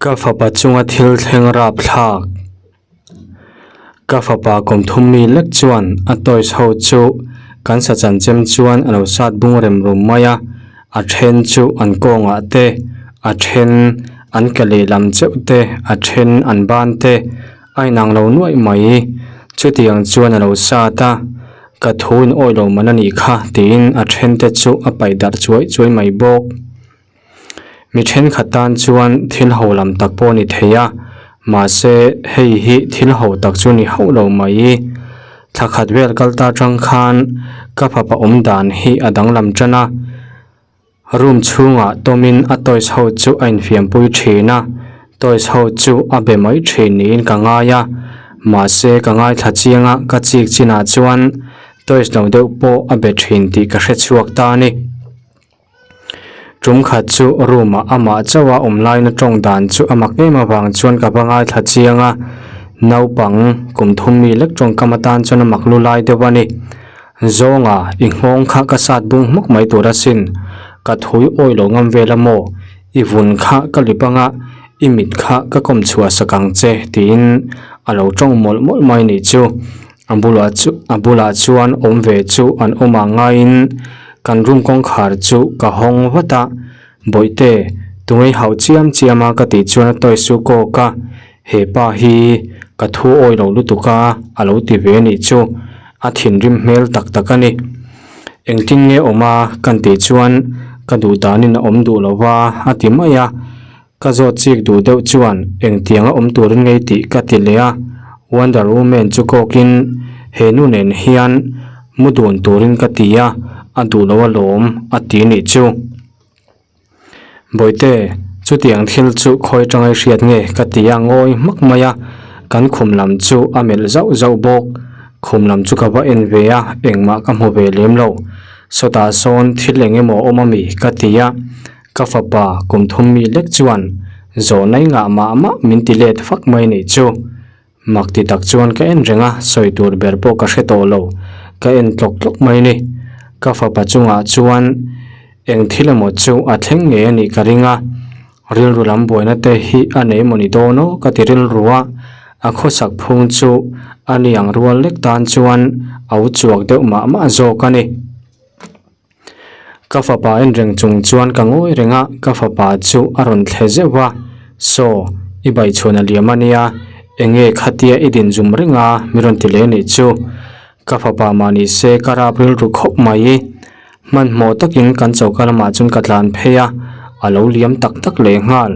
Ka fapa chunga thil thleng rapthlak. Ka fapa kum thum mi lek chuan a toys ho chu kan sa chanchem chuan a lo sat bung rem rum mai a, a then chu an kawngah te, a then an ke lehlam cheuh te, a then an ban te a inang lo nuaih mai. Chutiang chuan a lo sat a, ka thu in awih lo man a nih kha tiin a then te chu a paih darh chuai chuai mai bawk. Mi thenkhat tan chuan thil ho lam tak pawh a ni thei a, mahse hei hi thil ho tak chu ni hauh lo mai. Thla khat vel kal ta tang khan ka fapa awm dan hi a danglam tan a, room chhungah tawmin a toys ho chu a infiampui thin a, toys ho chu a be mai thin niin ka ngai a, mahse ka ngaithla chiang a, ka chik chinah chuan toys lo deuh pawh a be thin tih ka hrechhuak ta a ni. Tum khat chu room ah amah chauh a awm laina tawng dan chu a mak em avang chuan ka va ngaithla chiang a, naupang kum thum mi lek tawngkam atan chuan a mak lu lai deuh a ni. Zawnga i nghawng kha ka sat bung hmawk mai tur asin, ka thui awi lo ngam vel a maw, i vun kha ka lip anga i mit kha ka kawm chhuah sak ang che tiin a lo tawng mawlh mawlh mai nih chu. A bulah chu a bulah chuan awm ve chu an awm ang ngaiin kan room kawngkhar chu ka hawng vat a, Bawihte, tunge hauh chiam chiam a ka tih chuan a toys chu kawk a, he pa hi ka thu awi lo lutuk a a lo ti ve anih chu, a thinrim hmel tak tak a ni. Engtin nge awm a kan tih chuan ka duh danin a awm duh lo va a ti mai a. Ka zawt chik duh deuh chuan engtianga awm turin ngei tih ka ti leh a, Wonder Woman chu kawkin he nu nen hian mu dun turin ka ti a, a duh lo alawm a ti nih chu. Bawihte, chutiang thil chu khawi atanga i hriat nge ka ti a ngawi hmak mai a, kan khum lam chu a melh zauh zauh bawk. Khum lam chu ka va en ve a, engmah ka hmu ve lem lo. Sawtah sawn thil eng emaw a awm ami ka ti a. Ka fapa kum thum mi lek chuan zawhna i ngah mah mah min ti let fak mai nih chu. Mak ti tak chuan ka en reng a, sawi tur ber pawh ka hre tawh lo, ka en tlawk tlawk mai ni. Ka fapa chungah chuan eng thil emaw chu a thleng ngei a nih ka ring a, rilru lam buaina te hi a nei emaw ni dawn aw ka ti rilru a, a khawsak phung chu a niang rual lek tan chuan a u chuak deuh mah mah zawk a ni. Ka fapa en reng chung chuan ka ngawi reng a, ka fapa chu a rawn thle zeuh va, Saw, i baichhuan a liam a nia, enge khatia i din zum reng a mi rawn ti leh nih chu. Ka fapa mah ni se ka rap rilru khawp mai. Hmanhmawh takin kan choka lamah chuan ka tlan phei a, a lo liam tak tak leh nghal.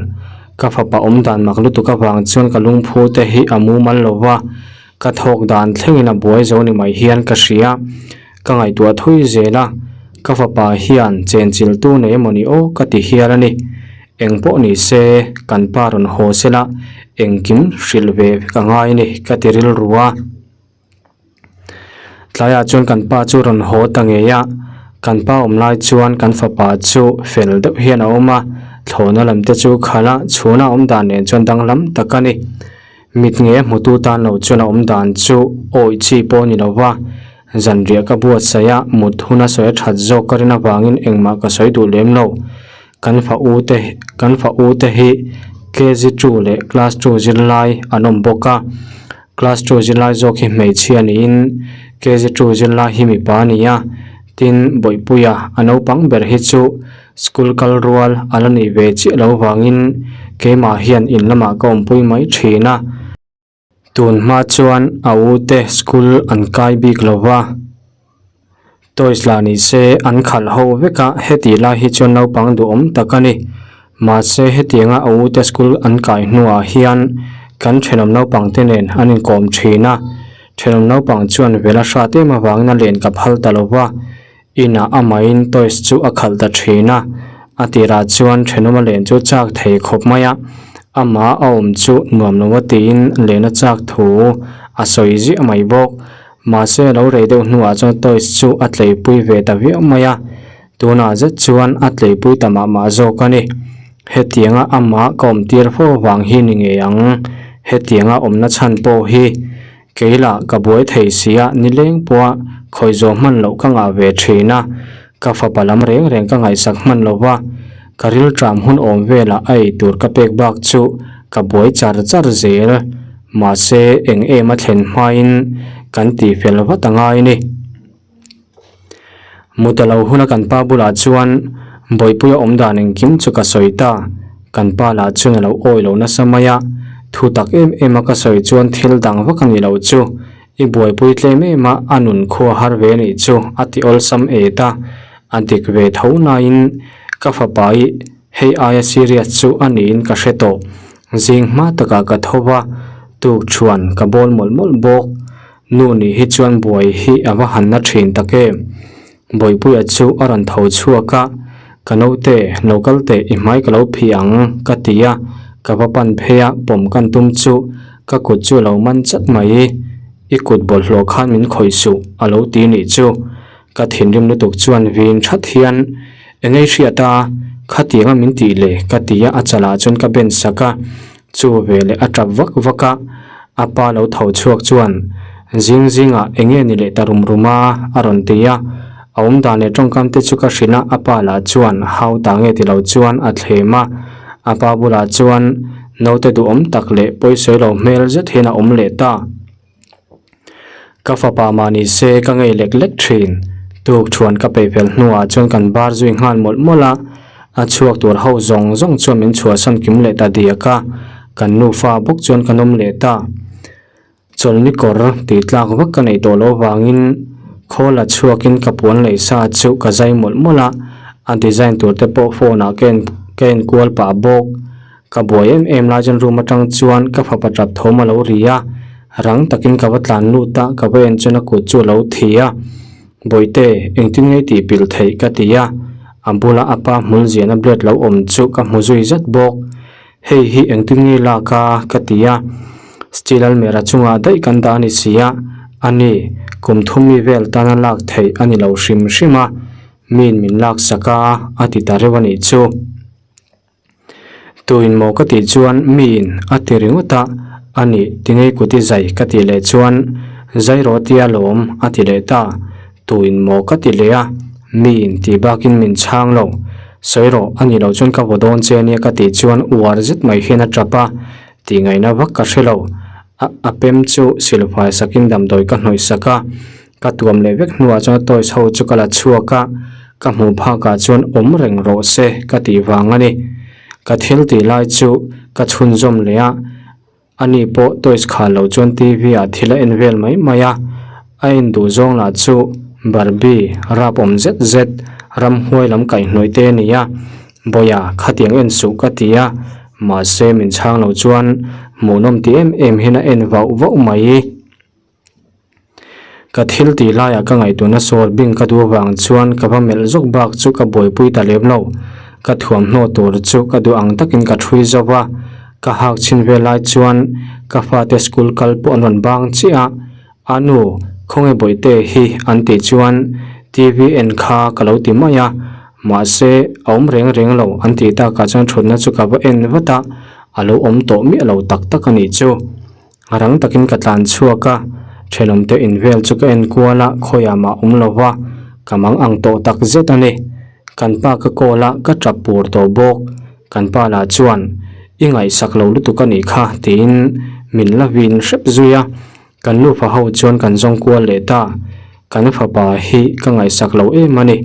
Ka fapa awm dan mak lutuk avang chuan ka lungphu te hi a mumal lo va, ka thawk dan thlengin a buai zo ni mai hian ka hria. Ka ngaihtuah thui zel a, ka fapa hian chenchiltu nei emaw ni aw ka ti hial a ni. Eng pawh ni se, kan pa rawn haw sela engkim hrilh ve ka ngai a ni ka ti rilru a. Tlaiah chuan kan pa chu rawn haw ta ngei a, kan pa awm lai chuan kan fapa chu fel deuh hian a awm a, thlawhna lam te chu khalh a, chhuna awm dan nen chuan danglam tak a ni. Mit nge a hmutu tan lo chuan a awm dan chu awih chi pawh a ni lo va, zanriah ka buatsaih a, mut hun a sawi a that zawk ka rin avangin engmah ka sawi duh lem lo. Kan fa u te kan fa u te hi KG two leh class two zirlai an awm bawk a, class two zirlai zawk hi hmeichhia niin KG two zirlai hi mipa a ni a, tin Bawihpuia a naupang ber hi chu School kal rual a la nih ve chiah lo vangin keimah hian in lamah ka awmpui mai thin a. Tun hma chuan a u te school an kai bik lo va, toys lah ni se an khalh ho vek a, heti lai hi chuan naupang duhawm tak a ni. Mahse hetianga a u te school an kai hnuah hian kan thenawm naupang te nen an inkawm thin a, thenawm naupang chuan vela hrat em avangin a len ka phal ta lo va. Inah amahin toys chu a khalh ta thin a, a tirah chuan thenawma len chu chak thei khawp mai a, amah a awm chu nuam lo a tiin len a chak thu a sawi ziah mai bawk. Mahse a lo rei deuh hnuah chuan toys chu a tleipui ve ta viau mai a, tunah zet chuan a tleipui ta mah mah zawk a ni. Hetianga amah ka awm tir fo avang hi ni ngei ang, hetianga awmna chhan pawh hi Kei lah ka buai thei si a, nileng pawha khawi zawh hman loh ka ngah ve thin a, ka fapa lam reng reng ka ngaihsak hman lo va, ka rilṭam hun awm velah a ei tur ka pek bak chu Ka buai char char zel. Mahse eng em a thlen hmain kan tihfel vat a ngai ni. Muta lo huna kan pa bulah chuan Bawihpuia awm dan engkim chu ka sawi ta. Kan pa lah chuan a lo awi lo nasa mai a, thu tak em em a ka sawi chuan thil dang vak a ni lo chu. I buaipui tlem em a, a nun khua har ve nih chu a ti awlsam et a, a dik ve tho nain ka fapa i hei aia serious chu a niin ka hre tawh. Zing hma takah ka tho va, tuk chuan ka bawl mawlh mawlh bawk. Nu nih hi chuan buai hi a va han na thin tak em? Bawihpuia chu a rawn tho chhuak a, Ka naute, lo kal teh i hmai ka lo phih ang, ka ti a, ka va pan phei a, pawm kan tum chu ka kut chu a lo man chat mai. I kut bawlhhlawh khan min khawih suh, a lo ti nih chu. Ka thinrim lutuk chuan vin that hian, Engei hriat a, khatianga min tih le, ka ti a, a chalah chuan ka ben sak a, Chu veleh a tap vak vak a, a pa lo tho chhuak chuan zing zingah eng nge ni leh ta rum rum a a rawn ti a, a awm dan leh tawngkam te chu ka hrilh a, a pa lah chuan hau ta nge ti lo chuan a thlem a, a pa bulah chuan naute duhawm tak leh pawisawi lo hmel zet hian a awm leh ta. Ka fapa mah ni se ka ngei lek lek thin. Tuk thuan ka peih fel hnuah chuan kan bar zui nghal mawlh mawlh a, a chhuak tur ho zawng zawng chuan min chhuahsan kim leh ta diak a, kan nufa bawk chuan kan awm leh ta. Chawlhni kawr tih tlak vak ka neih tawh loh vangin khawl a chhuakin ka puan leh sa chu ka zai mawlh mawlh a, a design tur te pawh phone ah ka en ka enkual pah bawk. Ka buai em em lai chuan room atang chuan ka fapa tap thawm a lo ri a, rang takin ka va tlan lut a, ka va en chuan a kut chu a lo thi a, Bawihte, engtin nge tih pilh theih ka ti a, a bula a pa hmul ziahna blade lo awm chu ka hmu zui zat bawk. Hei hi engtin nge lak a? ka ti a, steel almirah chungah daih kan dah a ni si a, ani, kum thum mi vel tana lak theih a ni lo hrim hrim a, miin min lak sak a, a ti ta reuh a nih chu. Tuin maw ka tih chuan miin a ti ringawt a, a nih tingei kut i zai ka tih leh chuan zai rawh tia lawm a ti leh ta. Tuin maw ka ti leh a, miin tih bakin min chhang lo. Sawi rawh a nih loh chuan ka vaw dawn che ania ka tih chuan uar zet mai hian a tap a, tih ngaihna vak ka hre lo. A a pem chu silfai sakin damdawi ka hnawih sak a, Ka tuam leh vek hnuah chuan toys ho chu ka la chhuak a, ka hmuh phakah chuan awm reng rawh se ka tih vang a ni. Ka thil tih lai chu ka chhunzawm leh a, ani pawh toys khah loh chuan T_V ah thil a en vel mai mai a, a en duh zawng lah chu Barbie rap awm zet zet ramhuai lam kaihhnawih te a ni a, Bawia khatiang en suh ka ti a, mahse min chhang loh chuan hmuhnawm ti em em hian a en vauh vauh mai. Ka thil tih laiah ka ngaihtuahna sawl bing ka duh avang chuan ka va melh zawk bak chu ka buaipui ta lem lo. Ka thuamhnaw tur chu ka duh ang takin ka ṭhui zo va, ka hak chhin vel lai chuan ka fate school kal pawh an rawn bang chiah a, A nu, khawnge bawihte hi an tih chuan TV en kha ka lo ti mai a, mahse a awm reng reng lo an tih takah chuan ṭhutna chu ka va en vat a, a lo awm tawh miah lo tak tak a nih chu. A rang takin ka tlan chhuak a, thenawmte in vel chu ka en kual a, khawiah mah awm lo va, ka mang ang tawh tak zet a ni. Kan pa ka call a, ka tap pur tawh bawk. Kan pa lah chuan, I ngaihsak lo lutuk a nih kha, tiin min la vin hrep zui a. Kan nufa ho chuan kan zawng kual leh ta. Kan fapa hi ka ngaihsak lo em a ni.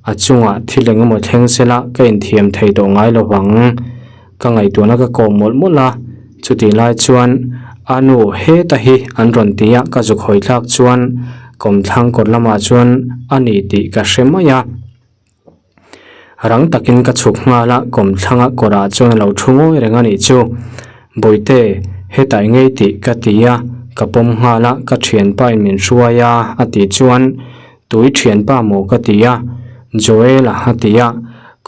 A chungah thil eng emaw thleng sela ka inthiam thei tawh ngai lo vang. Ka ngaihtuahna ka kawm mawlh mawlh a, chutih lai chuan a nu heta hi an rawn ti a, ka zuk hawi thlak chuan kawmthlang kawt lamah chuan a ni tih ka hre mai a. Rang takin ka chhuk nghal a, kawmthlanga kawrah chuan a lo thu ngawi reng a nih chu. Bawihte, hetah i ngei tih ka ti a, ka pawm nghal a, ka thianpa in min hruai a a tih chuan Tui thianpa maw ka ti a, Joel-a a ti a,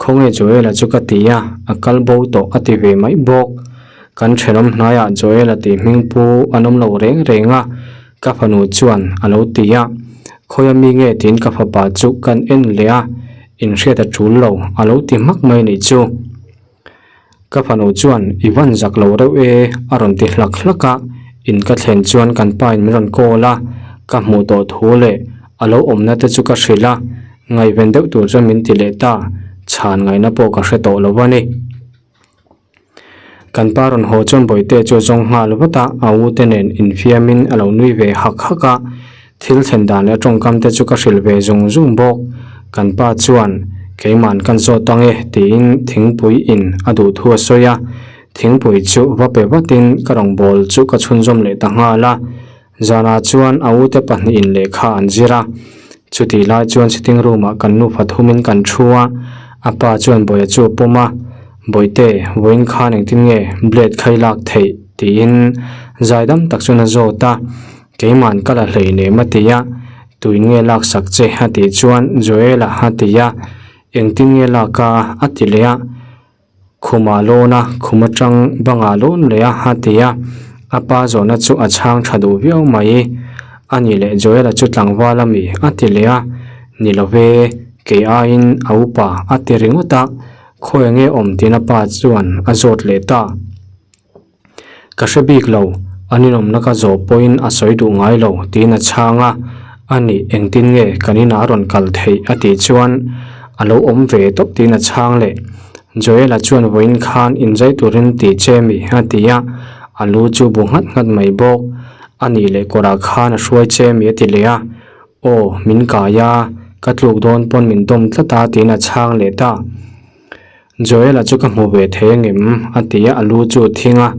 Khawnge Joel-a chu ka ti a, a kal bo tawh a ti ve mai bawk. Kan thenawm hnaiah Joel-a tih hming pu an awm lo reng reng a, ka fanu chuan a lo ti a. Khawia mi nge tiin ka fapa chu kan en leh a, inhriat a tul lo a lo ti hmak mai nih chu. Ka fanu chuan i van zak lo reuh e a rawn ti hlak hlak a, in ka thlen chuan kan pa in min rawn call a, ka hmuh tawh thu leh a lo awmna te chu ka hrilh a, ngaihven deuh tur chuan min ti leh ta, chhan ngaihna pawh ka hre tawh lo a ni. Kan pa rawn haw chuan Bawihtea chu a zawng nghal vat a, a u te nen infiamin a lo nui ve hak hak a. Thil thlen dan leh a tawngkam te chu ka hrilh ve zung zung bawk. Kan pa chuan, Keima'n kan zawt ang e, tiin thingpui in a duh thu a sawi a. Thingpui chu va pe vatin ka rawngbâwl chu ka chhunzawm leh ta nghal a. Zanah chuan a ute pahnihin lehkha an zir a. Chutih lai chuan sitting room-ah kan nufa thumin kan thu a, a pa chuan Bawia chu a pawm a, Bawihte, vawiin khan engtin nge blade kha i lak theih? tiin zaidam tak chuan a zawt a. Keima'n ka la hlei nem a ti a, Tuin nge laksak che? a tih chuan Joel-a a ti a, Engtin nge lak a? a ti leh a. Khumah lawn a, khum atang bangah lawn leh a, a ti a. A pa zawhna chu a chhang tha duh viau mai. A ni leh Joel-a chu tlangval a mi, a ti leh a. Ni lo ve, kei aiin a upa, a ti ringawt a. Khawi nge awm tiin a pa chuan a zawt leh ta. Ka hre bik lo, an inawmna ka zawh pawhin a sawi duh ngai lo, tiin a chhang a. A nih, engtin nge kan inah a rawn kal theih? a tih chuan a lo awm ve tawp tiin a chhang leh. Joel-a chuan vawiin khan inzai turin ti che mi? a ti a, a lu chu bu nghat nghat mai bawk. A nih leh kawrah khan a hruai che mi? a ti leh a. Aw, min kai a, ka tluk dawn pawn min dawm tlat a, tiin a chhang leh ta. Joel-a chu ka hmu ve thei angem? a ti a, a lu chu a thing a,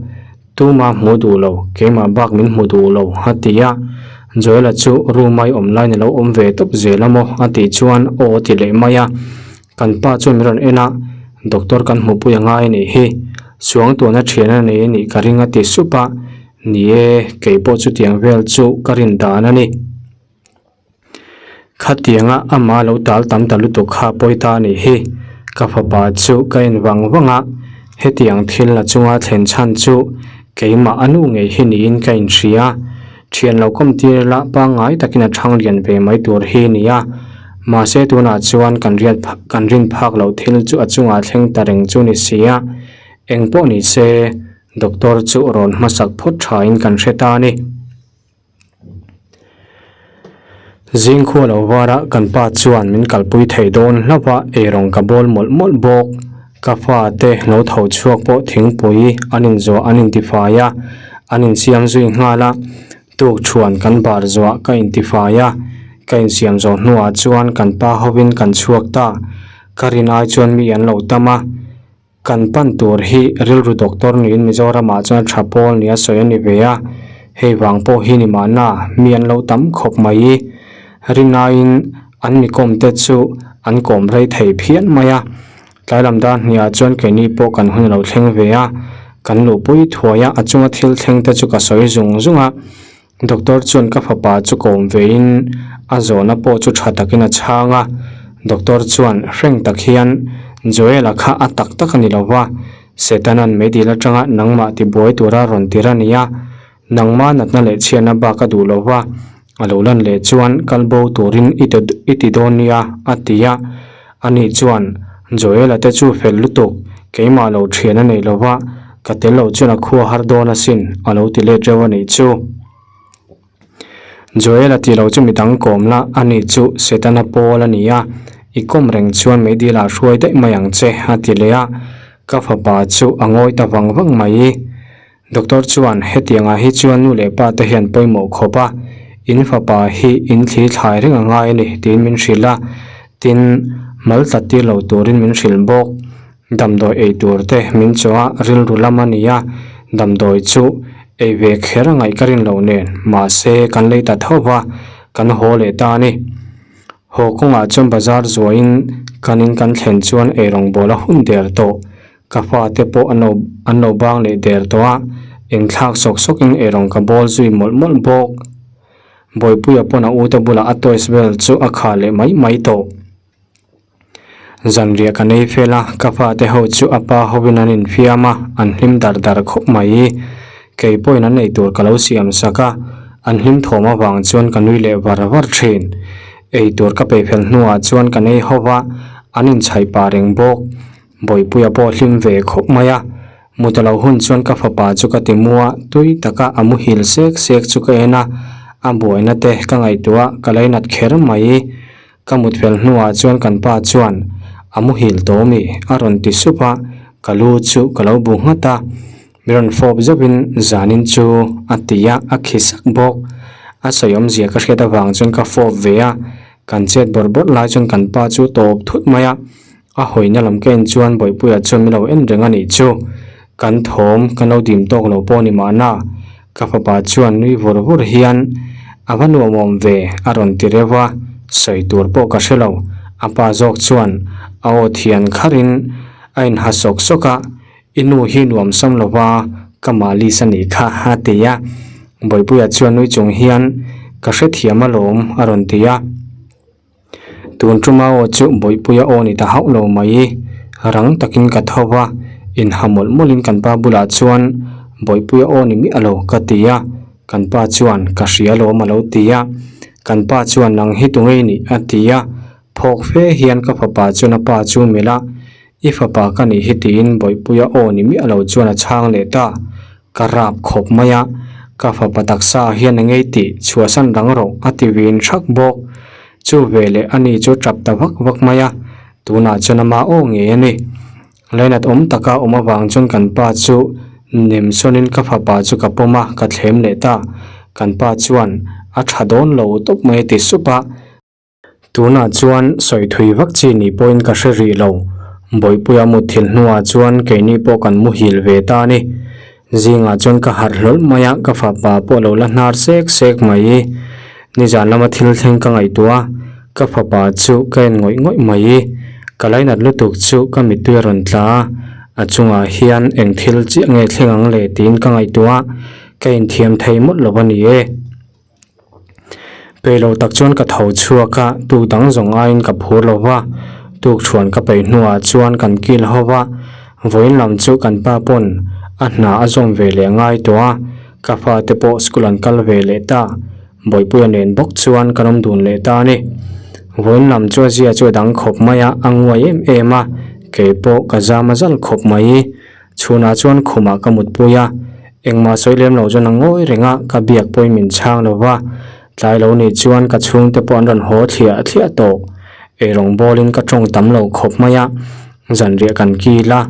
Tuma hmu duh lo, keimah bak min hmu duh lo, a ti a. Joel-a chu room a i awm laiin a lo awm ve tawp zel a maw? a tih chuan aw a ti leh mai a. Kan pa chuan min rawn en a, Doctor kan hmupui a ngai a nih hi, suangtuahna thian a nei a nih ka ring a ti sup a, Ni e, kei pawh chutiang vel chu ka rin dan a ni. Khatianga ama lo tal tam ta lutuk kha pawi ta a nih hi. Ka fapa chu ka en vang vang a, hetiang thil la chunga thlen chhan chu keimah a nu ngei hi niin ka inhria. Thian lo kawm tir ila pangngai takin a thang lian ve mai tur hi nia. Mahse tunah chuan kan riat kan rin phak loh thil chu a chungah thleng ta reng chu ni sia. Engpawh ni se doctor chu rawn hmasak phawt thain kan hre ta a ni. Zingkhua lo vara kan pa chuan min kalpui thei dawn hlauh a, eirawng ka bawl mawlh mawlh bawk. Ka fate lo tho chhuak pawh thingpui an inzuah an intifai a, an insiam zui nghal a. Tukṭhuan kan bar zuah ka intifai a, ka insiam zawh hnuah chuan kan pa hovin kan chhuak ta. Ka rin ai chuan mi an lo tam a. Kan pan tur hi rilru doctor niin Mizoramah chuan tha pawl nia sawi a ni ve a, hei vang pawh hi ni mahna mi an lo tam khawp mai i rinaiin an mi kawm te chu an kawm rei thei phian mai a. Tlai lam dar hniah chuan keini pawh kan hun a lo thleng ve a, kan luhpui thuai a, a chunga thil thleng te chu ka sawi zung zung a. Doctor chuan ka fapa chu kawm vein a zawhna pawh chu tha takin a chhang a, doctor chuan hreng tak hian Joel-a kha a tak tak a ni lo va, Setanan meidil atanga nangmah tibuai tura rawn tir a ni a, nangma natna leh chhiatna bak a duh lo va, a lo lan leh chuan kal bo turin i i ti dawn nia a ti a, ani chuan Joel-a te chu fel lutuk, keimah lo thian a nei lo va, Ka tel loh chuan a khua har dawn asin, a lo ti let reuh a nih chu. Joel a ti lo chu midang kawm la, ani chu Setana pawl a ni a, i kawm reng chuan meidil ah hruai daih mai ang che, a ti leh a. Ka fapa chu a ngawi ta vang vang mai. Doctor chuan hetiangah hi chuan nu leh pa te hian pawimawh khawp a, in fapa hi in thli thlai reng a ngai a ni tiin min hrilh a, tin, mal tlat tir lo turin min hrilh bawk. Damdawi ei tur te min chaw a, rilru lam a ni a, damdawi chu ei ve kher a ngaih ka rin loh nen, mahse kan lei ta tho va, kan haw leh ta a ni. Haw kawngah chuan bazar zuahin kan in kan thlen chuan eirawng bawl a hun der tawh, ka fate pawh an lo an lo bang leh der tawh a, engthlak sawk sawkin eirawng ka bawl zui mawlh mawlh bawk. Bawipuia pawn a ute bulah a toys vel chu a khah leh mai mai tawh. Zanriah ka nei fel a, ka fate ho chu a pa hovin an infiam a, an hlim dar dar khawp mai. Kei pawhin an eitur ka lo siam sak a, an hlim thawm avang chuan ka nui leh var var thin. Eitur ka peih fel hnuah chuan ka nei ho va, an inchhaih pah reng bawk. Bawipuia pawh hlim ve khawp mai a, mut a lo hun chuan ka fapa chu ka ti mu a, tui taka a muhil sek sek chu ka en a, a buaina te ka ngaihtuah ka lainat kher mai. Ka mut fel hnuah chuan kan pa chuan a muhil tawh mi a rawn ti sup a, ka lu chu ka lo bu nghat a. Min rawn fawp zauhin zanin chu a ti a, a khi sak bawk. A sawi awmzia ka hriat avang chuan ka fawp ve a, kan chet bawrh bawrh lai chuan kan pa chu tawp thut mai a. A hawina lam ka en chuan Bawihpuia chuan min lo en reng a nih chu. Kan thawm kan lo dim tawk lo pawh ni mahna. Ka fapa chuan nui vur vur hian a va nuamawm ve a rawn ti reuh a, sawi tur pawh ka hre lo. A pa zawk chuan a aw thian kharin a inha sawk sawk a, I nu hi nuam sam lo va, ka malis a nih kha a ti a. Bawihpuia chuan nui chung hian ka hrethiam alawm a rawn ti a. Tun tuma aw chu Bawihpuia aw ni ta hauh lo mai. Rang takin ka tho va, inha mawlh mawlhin kan pa bulah chuan Bawihpuia aw ni miah lo ka ti a, kan pa chuan ka hria alawm a lo ti a. Kan pa chuan nang hi tungei nih a ti a, phawk fe hian ka fapa chuan a pa chu melh a, I fapa ka nih hi tiin Bawihpuia aw ni miah lo chuan a chhang leh ta. Ka rap khawp mai a, ka fapa taksa hian a ngei tih chhuahsan rang rawh a ti vin thak bawk. Chu veleh a ni chu tap ta vak vak mai a, tunah chuan ama aw ngei a ni. Lainat awm taka awm avang chuan kan pa chu nem sawnin ka fapa chu ka pawm a, ka thlem leh ta. Kan pa chuan a tha dawn lo tawp mai a ti sup a. Tunah chuan sawi thui vak chi ni pawhin ka hre rih lo. Bawihpuia mutthilh hnuah chuan keini pawh kan muhil ve ta a ni. Zingah chuan ka harh hlawlh mai a, ka fapa pawh a lo la hnar sek sek mai. Nizan lama thil thleng ka ngaihtuah a, ka fapa chu ka en ngawih ngawih mai. Ka lainat lutuk chu ka mittui a rawn tla a, a chungah hian eng thil chiah nge thleng ang le tiin ka ngaihtuah a, ka inthiam thei mawlh lo a ni e. Peih lo tak chuan ka tho chhuak a, tuk dang zawng aiin ka phur lo va, tuk chhuan ka peih hnuah chuan kan kil ho va, vawiin lam chu kan pa pawn a hna a zawm ve leh ngai tawh a, ka fate pawh school an kal ve leh ta, Bawihpuia nen bawk chuan kan awm dun leh ta a ni. Vawiin lam chu a zia chu a dang khawp mai a, a nguai em em a, kei pawh ka zam a zal khawp mai. Chhunah chuan khumah ka mutpui a, engmah sawi lem lo chuan a ngawi reng a, ka biak pawhin min chhang lo va, tlai lo nih chuan ka chhungte pawh an rawn haw thliah thliah tawh. Eirawng bawlin ka tawng tam lo khawp mai a, zanriah kan kil a,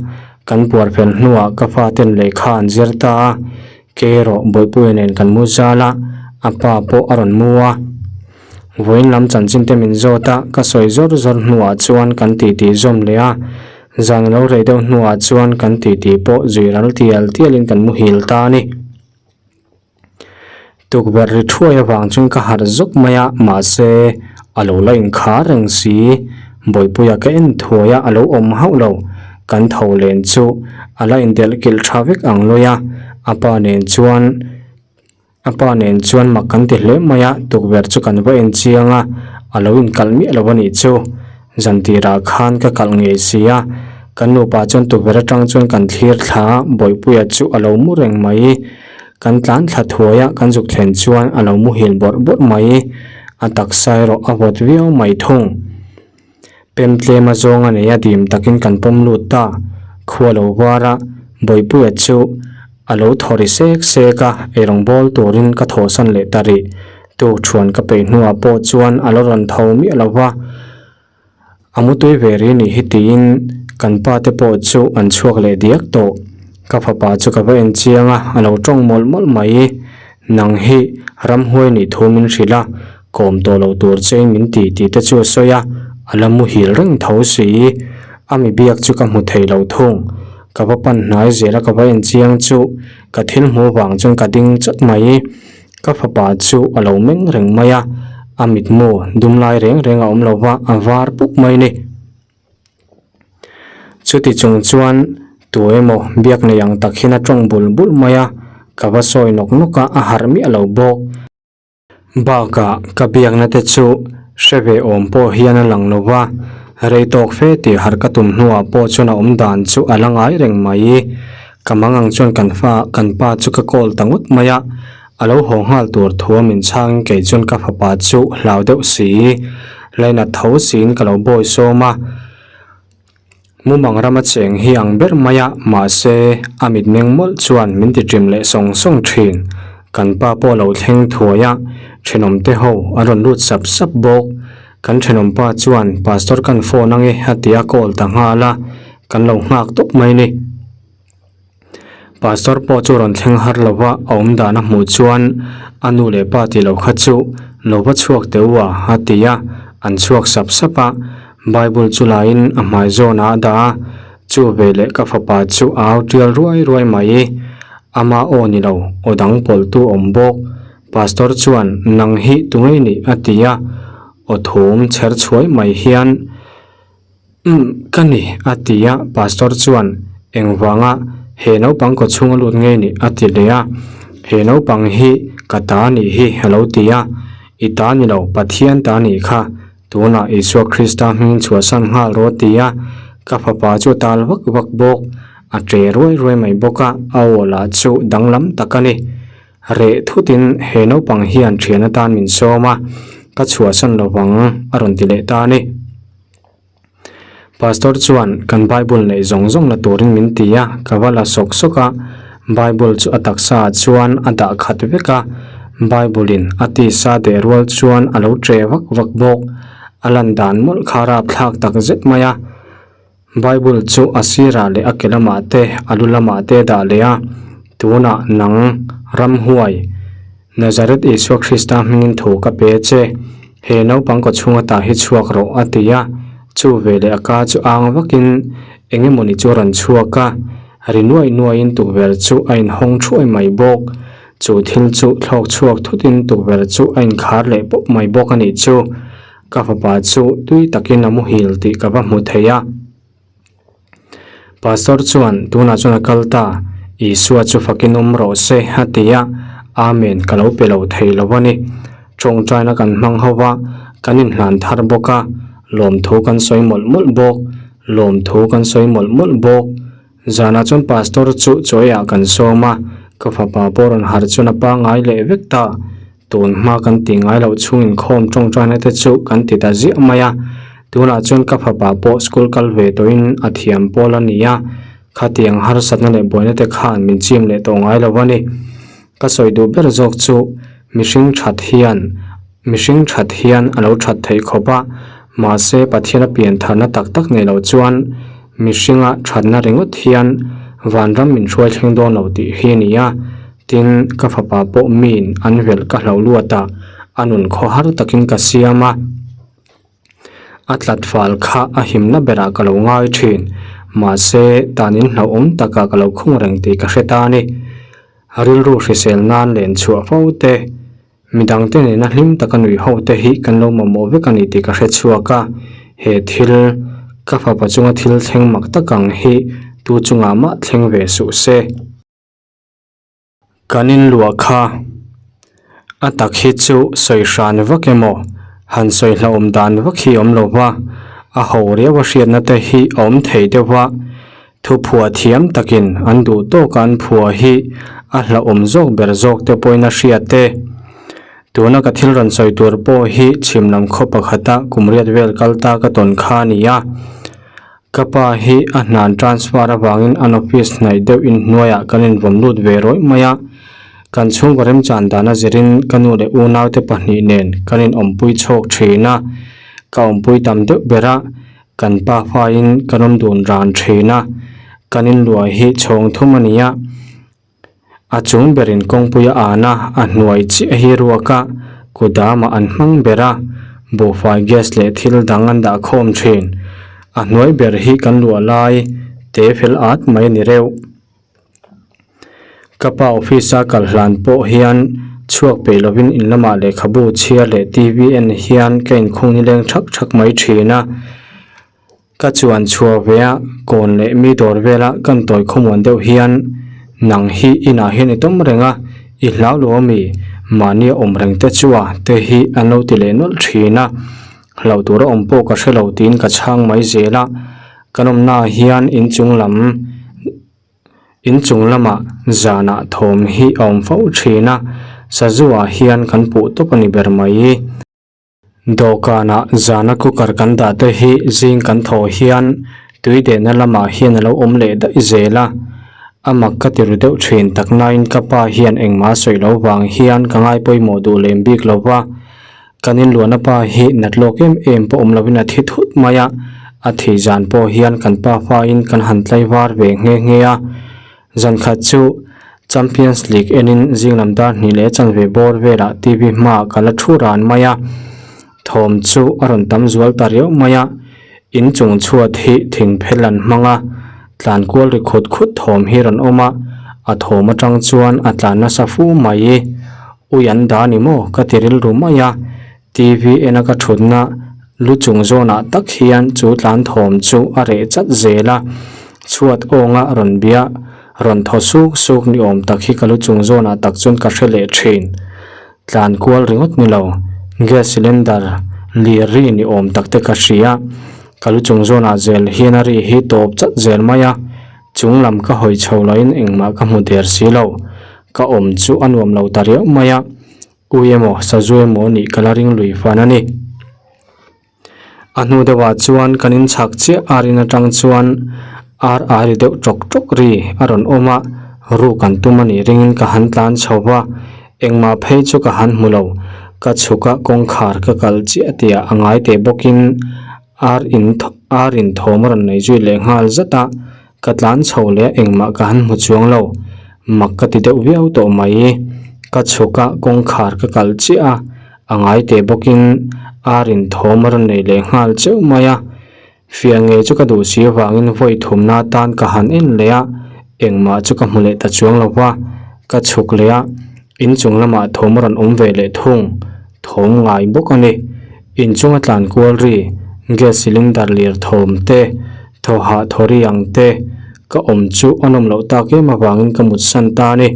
kan puar fel hnuah ka faten lehkha an zir ta a, kei erawh Bawihpuia nen kan mu zal a, a pa pawh a rawn mu a. Vawiin lam chanchin te min zawt a, ka sawi zawr zawr hnuah chuan kan titi zawm leh a, zan a lo rei deuh hnuah chuan kan titi pawh zui ral tial tialin kan muhil ta a ni. Tukverh ri thuai avang chuan ka harh zawk mai a, mahse a lo la inkhar reng si. Bawihpuia ka en thuai a, a lo awm hauh lo. Kan tho len chu a la indelh kilh tha vek ang lawi a, a pa nen chuan A pa nen chuan mak kan ti hle mai a, tukverh chu kan va en chiang a, a lo inkalh miah lo a nih chu. Zan tirah khan ka kalh ngei si a, kan nupa chuan tukverh atang chuan kan thlir thla a, Bawihpuia chu a lo mu reng mai. Kan tlan thla thuai a, kan zuk thlen chuan a lo muhil bawrh bawrh mai. A taksa erawh a vawt viau mai thung. Pem tlem a zawng a nei a dim takin kan pawm lut ta. Khua lo var a, Bawihpuia chu a lo thaw ri sek sek a, eirawng bawl turin ka thawhsan leh ta rih. Tuk thuan ka peih hnuah pawh chuan a lo rawn tho miah lo va, a mutui ve ri nih hi tiin kan pa te pawh chu an chhuak leh diak tawh. Ka fapa chu ka va en chiang a, a lo tawng mawlh mawlh mai. Nang hi ramhuai nih thu min hrilh a, kawm tawh lo tur che in min ti tih te chu a sawi a, a la muhil reng tho si. A mi biak chu ka hmu thei lo thung. Ka va pan hnai zel a ka va en chiang chu ka thil hmuh vang chuan ka ding chawt mai. Ka fapa chu a lo meng reng mai a, a mitmu dum lai reng reng a awm lo va, a var puk mai ni. Chuti chung chuan tu emaw biak nei ang tak hian a tawng bul bul mai a, ka va sawi nawk nawk a, a harh miah lo bawk. Bakah ka biakna te chu hre ve awm pawh hian a lang lo va, rei tawk fe tih harh ka tum hnuah pawh chuan a awm dan chu a la ngai reng mai. Ka mangang chuan kan fa kan pa chu ka call ta ngawt mai a, a lo haw nghal tur thu a min chhangin kei chuan ka fapa chu hlau deuh si, lainat tho siin ka lo bawi sawm a. Mumang rama cheng hi ang ber mai a, mahse a mitmeng mawlh chuan min ti ṭim leh sawng sawng ṭhin. Kan pa pawh a lo thleng thuai a, ṭhenawmte ho an rawn lut sap sap bawk. Kan ṭhenawmpa chuan Pastor kan phone ange a ti a call ta nghal a, kan lo nghak tawp mai ni. Pastor pawh chu rawn thleng har lo va, a awm dan a hmuh chuan a nu leh pa tih loh kha chu lo va chhuak teh u a, a ti a, an chhuak sap sap a. Bible chu laiin a hmai zawnah a dah a, chu veleh ka fapa chu a au tial ruai ruai mai. Ama aw ni lo, aw dang pawlhtu awm bawk. Pastor chuan, Nang hi tunge nih? a ti a, aw thum chher chhuai mai hian, Umm, ka ni, a ti a, Pastor chuan, Engvanga he naupang kaw chhunga lut ngei nih? a ti leh a. He naupang hi ka ta nih hi, a lo ti a. I ta ni lo, Pathian ta nih kha, tunah Isua Krista hmingin chhuahsan nghal rawh, a ti a. Ka fapa chu a tal vak vak bawk, a ṭe ruai ruai mai bawk a, a aw lah chu danglam tak a ni. Reh thutin he naupang hian ṭhian atan min sawm a, ka chhuahsan lo vang, a rawn ti leh ta a ni. Pastor chuan kan Bible neih zawng zawng la turin min ti a, ka va la sawk sawk a, Bible chu a taksa ah chuan a dah khat vek a, Bible in a tisa deh rual chuan a lo ṭe vak vak bawk, a lan dan mawlh kha rapthlak tak zet mai a. Bible chu a sirah leh a ke lamah te a lu lamah te a dah leh a, tunah nang ramhuai Nazareth Isua Krista hmingin thu ka pe che, he naupang kaw chhunga tah hi chhuak rawh a ti a, chu veleh a ka chu ang vakin eng emawni chu a rawn chhuak a, ri nuai nuaiin tukverh chu a inhawng thuai mai bawk, chu thil chu thlawk chhuak thutin tukverh chu a inkhar leh pawp mai bawk a nih chu, ka fapa chu tui takin a muhil tih ka va hmu thei a. Pastor chuan tunah chuan a kal ta, Isua chu fakin awm rawh se a ti a, Amen ka lo pe lo thei lo a ni. Tawngtaina kan hmang ho va, kan inhlan thar bawk a, lawmthu kan sawi mawlh mawlh bawk, lawmthu kan sawi mawlh mawlh bawk. Zanah chuan Pastor chu chaw eiah kan sawm a, ka fapa pawh rawn harh chuan a pangngai leh vek ta. Tun hma kan tih ngai loh chhung inkhawm tawngtaina te chu kan ti ta ziah mai a, tunah chuan ka fapa pawh school kal ve tawhin a thiam pawl a ni a, khatiang harsatna leh buaina te khan min chim leh tawh ngai lo a ni. Ka sawi duh ber zawk chu mihring that hian mihring that hian a lo that theih khawp a, mahse Pathian a pian tharna tak tak nei lo chuan mihringa thatna ringawt hian vanram min hruai thleng dawn lo tih hi a ni a. Tin, ka fapa pawh miin an velh ka hloh luat a, a nun khaw har takin ka siam a, a tlat fal kha a himna berah ka lo ngai thin. Mahse, tanin hlauhawm takah ka lo khung reng tih ka hre ta a ni. Rilru hrisel nan len chhuah fo te, midangte nena hlim taka nui ho te hi kan lo mamawh vek a ni tih ka hre chhuak a, he thil, ka fapa chunga thil thleng mak tak ang hi tu chungah mah thleng ve suh se. Kan inluah kha a tak hi chu sawi hran vak emaw han sawi hlauhawm dan vak hi awm lo va, a ho riau a hriatna te hi a awm thei deuh va, thu phuah thiam takin an duh tawka an phuah hi a hlauhawm zawk ber zawk te pawhin a hriat e. Tuna ka thil rawn sawi tur pawh hi chhim lam khaw pakhata kum riat vel kal ta ka tawn kha a ni a. Ka pa hi a hnan transfer avangin an office hnaih deuh inhnuaiah kan invawm lut ve rawih mai a, kan chhungkaw remchan dana zirin ka nu leh unaute pahnih nen kan inawmpui chhawk thin a, ka awmpui tam deuh ber a, kan pa faiin kan awm dun ran thin a, kan inluah hi chhawng thum a ni a. A chung berin kawngpui a an a, a hnuai chiah hi ruak a, kudamah an hmang ber a, buhfai gas leh thil dang an dah khawm thin. A hnuai ber hi kan luah lai te fel at mai a ni reuh. Ka pa office a kal hlan pawh hian chhuak peih lovin in lamah lehkhabu chhiar leh TV en hian ka inkhung nileng thak thak mai thin a. Ka chuan chhuah ve a, kawn leh mi dawr vela kan tawi khawmuan deuh hian nang hi inah hian i tawm reng a, i hlau lo ami, mahni a awm reng te chu a te hi an lo ti leh nawlh thin a, hlauh tur a awm pawh ka hre lo tiin ka chhang mai zel a, kan awmnaah hian inchung lam inchung lamah zanah thawm hi a awm fo thin a, sazu ah hian kan puh tawp a ni ber mai. Dawhkanah zana cooker kan dah te hi zing kan thawh hian tui dehna lamah hian a lo awm leh daih zel a, a mak ka ti ru deuh thin tak nain ka pa hian engmah sawi lo vang hian ka ngai pawimawh duh lem bik lo va, kan inluahna pa hi nat lawk em em pawh awm lovin a thi thut mai a, a thih zan pawh hian kan pa fain kan han tlaivar ve nghe nghe a. Zan khat chu Champions League enin zing lam dar hnih leh chanve bawr velah TV hmaah ka la thu ran mai a, thawm chu a rawn tam zual ta riau mai a, in chung chhuat hi thing phel an hmang a, tlan kual ri khut khut thawm hi rawn awm a, a thawm atang chuan a tlan nasa fu mai. Ui an dah ni maw ka ti rilru mai a, TV ena ka thutna lu chung zawnah tak hian chu tlan thawm chu a reh chat zel a, chhuat awnga rawn bia rawn thaw suk suk ni awm tak hi ka lu chung zawnah tak chuan ka hre leh thin. Tlan kual ringawt ni lo, gas cylinder lir ri ni awm tak te ka hria, ka lu chung zawnah zel hian a ri hi tawp chat zel mai a, chung lam ka hawi chho loin engmah ka hmu der si lo. Ka awm chu a nuam lo ta riau mai a, ui emaw sazu emaw nih ka la ring lui fan a ni. A hnu deuhah chuan kan inchhak chiah ar in atang chuan ar a ri deuh tawk tawk ri a rawn awm a, ruk an tum a nih ringin ka han tlan chho va, engmah phei chu ka han hmu lo. Ka chhuk a kawngkhar ka kalh chiah tihah a ngai teh bawkin ar in ar in thawm a rawn nei zui leh nghal zat a, Ka tlan chho leh engmah ka han hmu chuang lo, mak ka ti deuh viau tawh mai. Ka chhuk a, kawngkhar ka kalh chiah a, a ngai teh bawkin ar in thawm a rawn nei leh nghal cheuh mai a. Fiah ngei chu ka duh si avangin vawi thumna atan ka han en leh a, engmah chu ka hmu leh ta chuang lo va. Ka chhuk leh a, inchung lamah thawm a rawn awm ve leh thung, thawm ngai bawk a ni. Inchunga tlan kual ri, gas cylinder lir thawm te, Thaw hah thaw ri ang te, ka awm chu a nawm loh tak em avangin ka mut san ta a ni.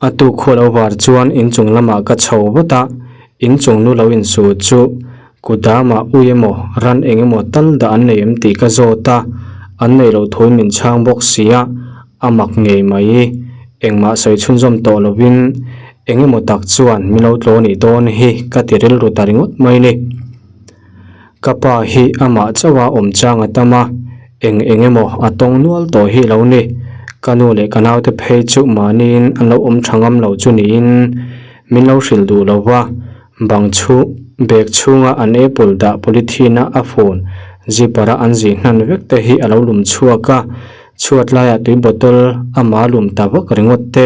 A tuk khual lo var chuan inchung lamah ka chho vat a, inchung nu lo insu chu kudamah ui emaw ran eng emaw tal dah an nei em tih ka zawt a, an nei loh thuin min chhang bawk si a, a mak ngei mai. Engmah sawi chhunzawm tawh lovin eng emaw tak chuan min lo tlaw nih dawn hi ka ti rilru ta ringawt mai ni. Ka pa hi amah chauha awm chang a tam a, eng eng emaw a tawng nual tawh hi lo ni. Ka nu leh ka naute phei chu mahniin an lo awm tha ngam lo chu niin min lo hrilh duh lo va, bang chhung bag chhunga an apple dah polythene-a a phone zipper-a an zih hnan vek te hi a lo lum chhuak a, chhuat laiah tui bottle ama lum ta vak ringawt te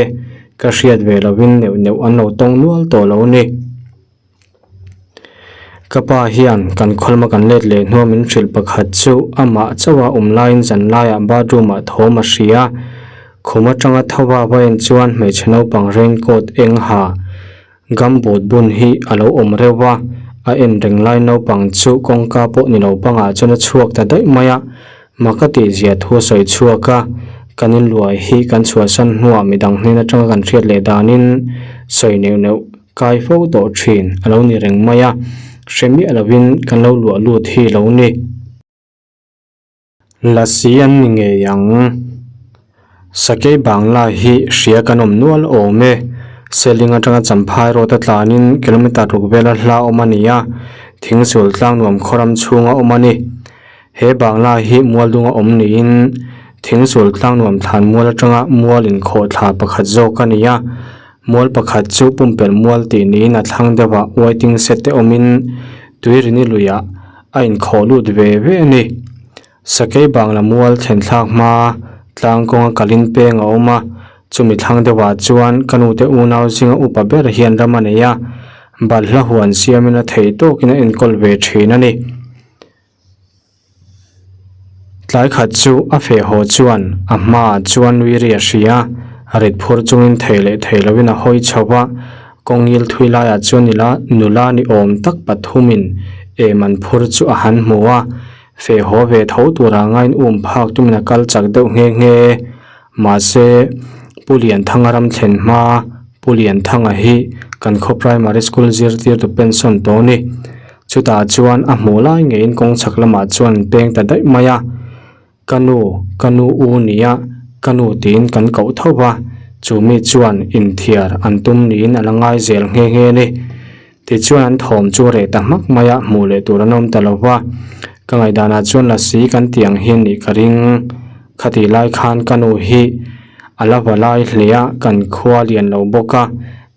ka hriat ve lovin neuh neuh an lo tawng nual tawh lo ni. Ka pa hian kan khawlma kan let leh hnuah min hrilh pakhat chu amah chauha awm laiin zan laiah bathroom ah thawm a hria. Khum atanga tho va va en chuan hmeichhe naupang raincoat eng ha gumboot bun hi a lo awm reuh a, a en reng lai naupang chu kawngka pawh ni lo bangah chuan a chhuak ta daih mai a, Mak a tihzia thu a sawi chhuak a, kan inluai hi kan chhuahsan hnuah midang hnen atanga kan hriat leh danin sawi neuh neuh kai fo tawh thin a lo ni reng mai a, hre miah lovin kan lo luah lut hi lo ni. Lasi an ni ngei ang. Sakei Bangla hi hria kan awm nual awm e. Seling atanga Champhai road a tlanin kilometer ruk vela hla awm a ni a, Thingsul Tlangnuam khawram chhunga awm a ni. He Bangla hi Mualdunga awm niin Thingsul Tlangnuam thlan mual atanga mual inkhawh thla pakhat zawk a ni a. Mual pakhat chu pumpelh mual tih niin a thlang deuhah waiting shed te awmin Tuirini luiah a inkhawh lut ve ve a ni. Sakei Bangla mual thlen thlak hma tlang kawnga kalin peng a awm a, chumi thlang deuhah chuan ka nute unau zinga upa ber hian ram a nei a, balhla huan siamin a theih tawkin a enkawl ve thin a ni. Tlai khat chu a feh haw chuan a hmaah chuan nui ri a hria, rit phur chungin thei leh thei lovin a hawi chho va, kawngil thui laiah chuan nila nula ni awm tak pathumin em an phur chu a han hmu a, Feh haw ve tho tura ngain um phak tumin a kal chak deuh nghe nghe. Mahse, Pu Lianthanga ram thlen hma Pu Lianthanga hi kan khaw primary school zirtirtu pension tawh ni. Chutah chuan a hmuh lai ngeiin kawng chhak lamah chuan an peng ta daih mai a. Ka nu, ka nu u nia, ka nu tiin kan koh tho va, chu mi chuan inthiar an tum niin a la ngai zel nghe nghe ni. Tichuan an thawm chu reh ta hmak mai a, hmuh leh tur an awm ta lo va. Ka ngaihdanah chuan lasi kan tih ang hian nih ka ring. Khatih lai khan ka nu hi a la va lai hle a, kan khua lian lo bawk a,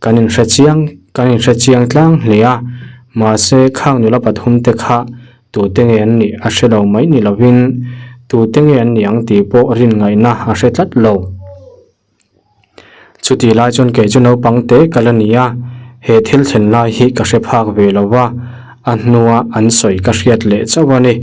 kan inhre chiang kan inhre chiang tlang hle a. Mahse khang nula pathum te kha tute nge an nih a hre lo mai ni lovin. Tute nge an nih ang tih pawh rin ngaihna a hre tlat lo. Chutih lai chuan kei chu naupang te ka la ni a, he thil thlen lai hi ka hre phak ve lo va, a hnua an sawi ka hriat leh chauh a ni.